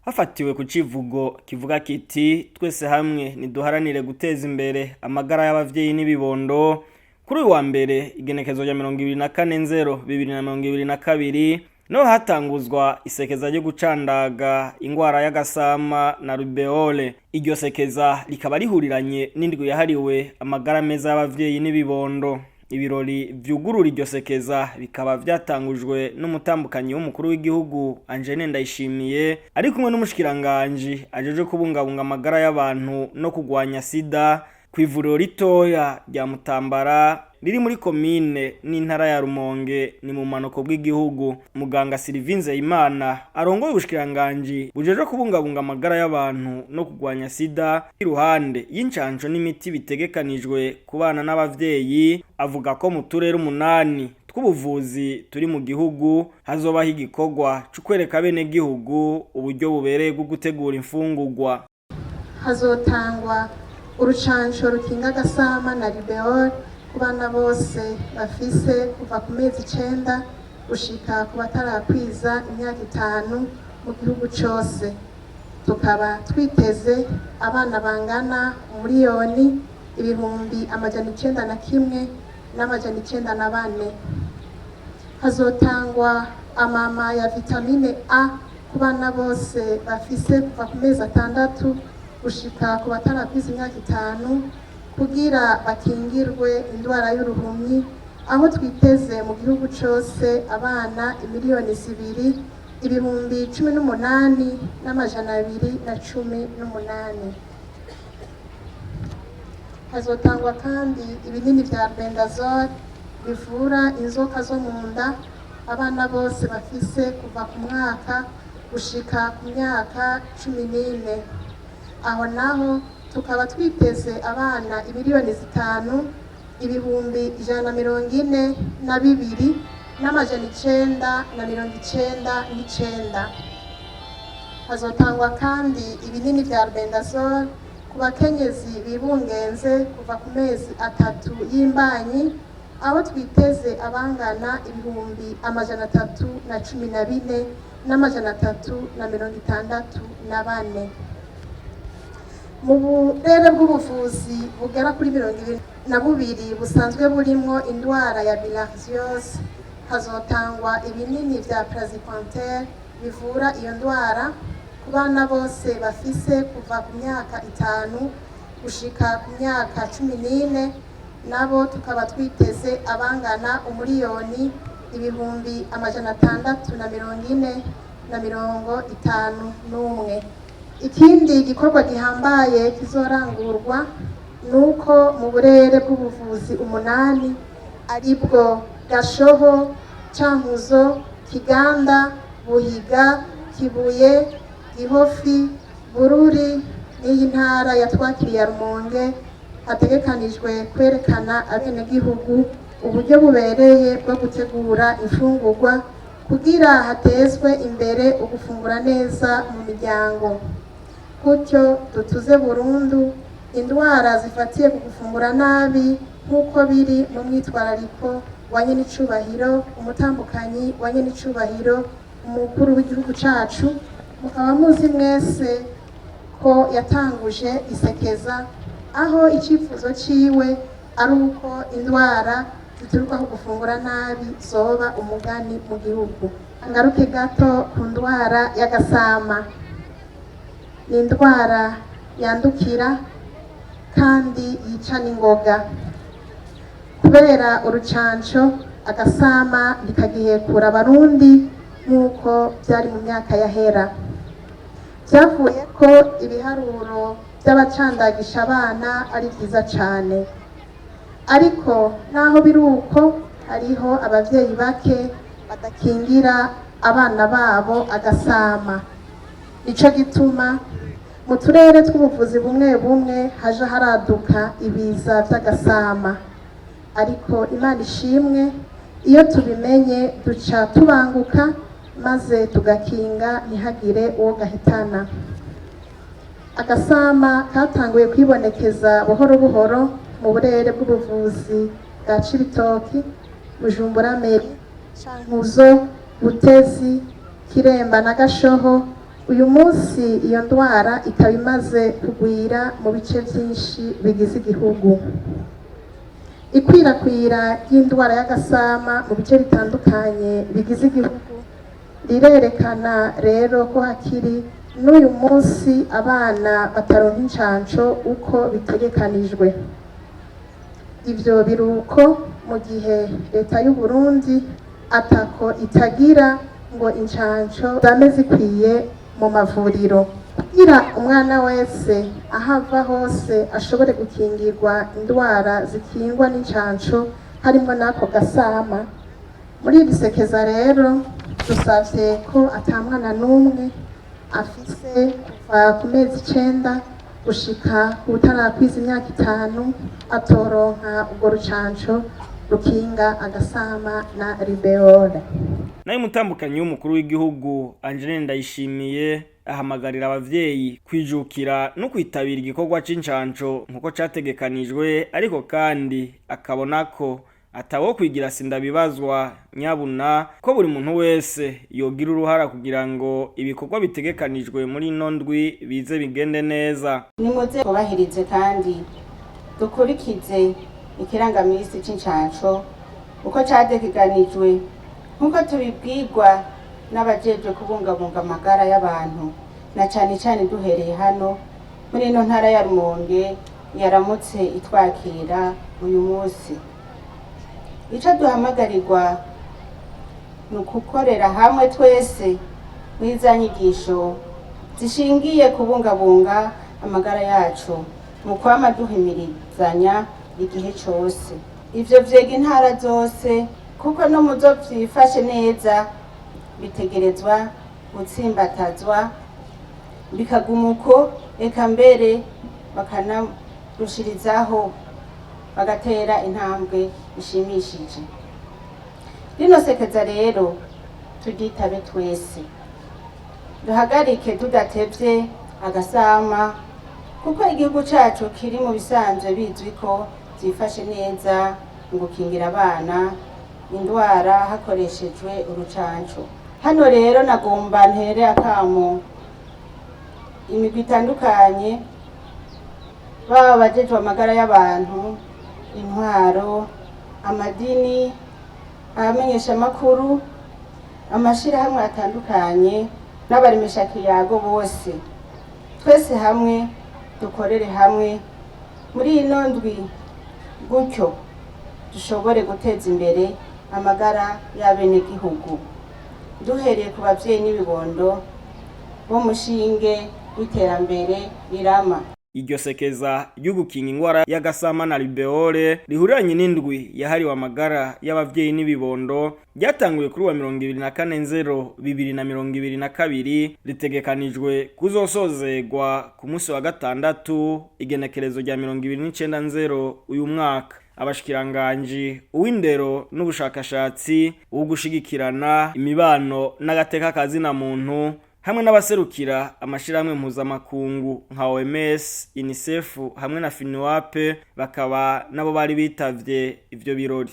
Hafatiwe ku civugo kivuga kiti: "Twese hamwe niduharanire guteza imbere amagara y'abavyeyi n'ibibondo", kuri uyu wa mbere, igenekezo rya 24/0/2022, niho hatanguzwa isekeza ryo gucandaga ingwara y'agasama na rubeole. Iryo sekeza rikaba rihuriranye n'indwi yahariwe amagara meza y'abavyeyi n'ibibondo. Ibirori vyugurura iryo sekeza bikaba vyatangujwe n'umutambukanyi w'umukuru w'igihugu, Angeline Ndayishimiye, ari kumwe n'umushikiranganji ajejwe kubungabunga amagara y'abantu no kugwanya sida, ku ivuriro ritoya rya Mutambara riri muri komine n'intara ya Rumonge, ni mu manuko bw'igihugu. Muganga Sylvie Nzeyimana arongoye ubushikiranganji bujejwe kubungabunga amagara y'abantu no kugwanya sida, iruhande y'incanco n'imiti bitegekanijwe ku bana n'abavyeyi, avuga ko mu turere umunani tw'ubuvuzi turi mu gihugu hazobaho igikorwa co kwereka abenegihugu uburyo bubereye bwo gutegura imfungurwa. Hazotangwa urucanco rukinga agasama na rubeole ku bana bose bafise kuva ku mezi 9 gushika ku batarakwiza imyaka 5 mu gihugu cose. Tukaba twiteze abana bangana 1,901,904. Hazotangwa amama ya vitamine A ku bana bose bafise kuva ku mezi 6 gushika ku batarakwiza imyaka 5, kugira bakingirwe indwara y'uruhumyi, aho twiteze mu gihugu cose abana 2,018,218. Hazotangwa kandi ibinini vya albendazole bivura inzoka zo mu nda abana bose bafise kuva ku mwaka gushika ku myaka 14. Aho naho tukaba twiteze abana 5,142,999. Hazotangwa kandi ibinini vya albendazole ku bakenyezi bibungenze kuva ku mezi 3 y'imbanyi, aho twiteze abangana 314,364. Mu burere bw'ubuvuzi bugera kuri 22 busanzwe burimwo indwara ya bilharziose, hazotangwa ibinini vya praziquantel bivura iyo ndwara ku bana bose bafise kuva ku myaka 5 gushika ku myaka 14. Nabo tukaba twiteze abangana 1,640,051. Ikindi gikorwa gihambaye kizorangurwa nuko mu burere bw'ubuvuzi umunani, aribwo Gashoho, Cankuzo, Kiganda, Buhiga, Kibuye, Gihofi, Bururi n'iyi ntara ya twakiriye Rumonge, hategekanijwe kwerekana abenegihugu uburyo bubereye bwo gutegura imfungurwa kugira hatezwe imbere ugufungura neza mu miryango, gutyo dutuze burundu indwara zifatiye ku gufungura nabi, nk'uko biri mu mwitwarariko wa nyenicubahiro umutambukanyi wa nyenicubahiro umukuru w'igihugu cacu. Mukaba muzi mwese ko yatanguje isekeza, aho icyifuzo ciwe ari uko indwara zituruka ku gufungura nabi zoba umugani mu gihugu. Ngaruke gato ku ndwara y'agasama. Ni indwara yandukira kandi yica n'ingoga. Kubera urucanco, agasama ntikagihekura Abarundi nk'uko byari mu myaka yahera. Byavuye ko ibiharuro by'abacandagisha abana ari byiza cyane, ariko naho biri uko, hariho abavyeyi bake badakingira abana babo agasama. Nico gituma mu turere tw'ubuvuzi bumwe bumwe haje haraduka ibiza vy'agasama. Ariko Imana ishimwe, iyo tubimenye duca tubanguka maze tugakinga ntihagire uwo gahitana. Agasama katanguye kwibonekeza buhoro buhoro mu burere bw'ubuvuzi bwa Cibitoki, Bujumbura Meri, Cankuzo, Butezi, Kiremba na Gashoho. Uyu munsi iyo ndwara ikaba imaze kugwira mu bice byinshi bigize igihugu. Ikwirakwira ry'indwara y'agasama mu bice bitandukanye bigize igihugu rirerekana rero ko hakiri n'uyu munsi abana bataronka incanco uko bitegekanijwe. Ivyo biruko mu gihe leta y'u Burundi atako itagira ngo incanco zame zikwiye mu mavuriro, kugira umwana wese aho ava hose ashobore gukingirwa indwara zikingwa n'incanco harimo n'ako gasama. Muri iri sekeza rero dusavye ko ata mwana n'umwe afise kuva ku mezi 9 gushika ku utarakwiza imyaka 5 atoronka urwo rucanco rukinga agasama na rubeole. Nayo umutambukanyi w'umukuru w'igihugu Angeline Ndayishimiye ahamagarira abavyeyi kwijukira no kwitabira igikorwa c'incanco nkuko categekanijwe, ariko kandi akabona ko atawo kwigira sindabibazwa nyabuna, ko buri muntu wese yogira uruhara kugira ngo ibikorwa bitegekanijwe muri ino ndwi bize bigende neza. Nimuze twubahirize kandi dukurikize ikirangamisi c'incanco uko categekanijwe, nk'uko tubibwirwa n'abajejwe kubungabunga amagara y'abantu, na cane cane duhereye hano muri ino ntara ya Rumonge yaramutse itwakira uyu munsi. Ico duhamagarirwa ni ukukorera hamwe twese muri za nyigisho zishingiye kubungabunga amagara yacu mu kwama duhimirizanya igihe cose. Ivyo vyega intara zose, kuko no muzo vyifashe neza bitegerezwa gutsimbatazwa bikaguma uko, eka mbere bakanarushirizaho bagatera intambwe ishimishije. Rino sekeza rero turyitabe twese, duhagarike tudatevye agasama, kuko igihugu cacu kiri mu bisanzwe bizwi ko vyifashe neza mu gukingira abana indwara hakoreshejwe urucanco. Hano rero nagomba ntere akamo imigwi itandukanye, baba abajejwe amagara y'abantu, intwaro, amadini, abamenyeshamakuru, amashirahamwe atandukanye n'abaremeshakiyago bose, twese hamwe dukorere hamwe muri ino ndwi, gutyo dushobore guteza imbere amagara y'abenegihugu, duhereye ku bavyeyi n'ibibondo bo mushinge w'iterambere rirama. Iryo sekeza ryo gukinga ingwara y'agasama na rubeole rihuriranye n'indwi yahariwe amagara y'abavyeyi n'ibibondo ryatanguye kuri wa 24 nzero 2022, ritegekanijwe kuzosozegwa ku munsi wa gatandatu igenekerezo rya 29 nzero uyu mwaka. Abashikiranganji uw'indero n'ubushakashatsi, uw'ugushigikirana imibano n'agateka kazina muntu, hamwe n'abaserukira amashirahamwe mpuzamakungu nka OMS, UNICEF hamwe na FINUAP bakaba nabo bari bitavye ivyo birori.